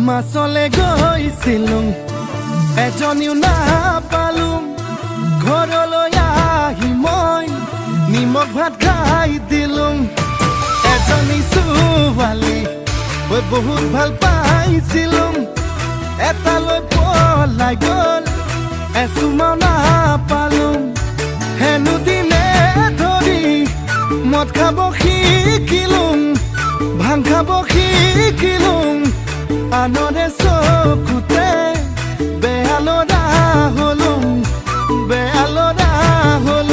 মাছলে গৈছিলো, এজনীও নাপালো। ঘৰলৈ আহি মই নিমখ ভাত খাই দিলো। এজনী ছোৱালী মই বহুত ভাল পাইছিলো, এটালৈ পলাই গ'ল, এচুমাও নাপালো। হেনো দিনে ধৰি মদ খাব শিকিলো, ভাং খাব শিকিলো, আনৰে চকুতে বেয়া ল'ৰা হলো, বেয়া ল'ৰা হলো।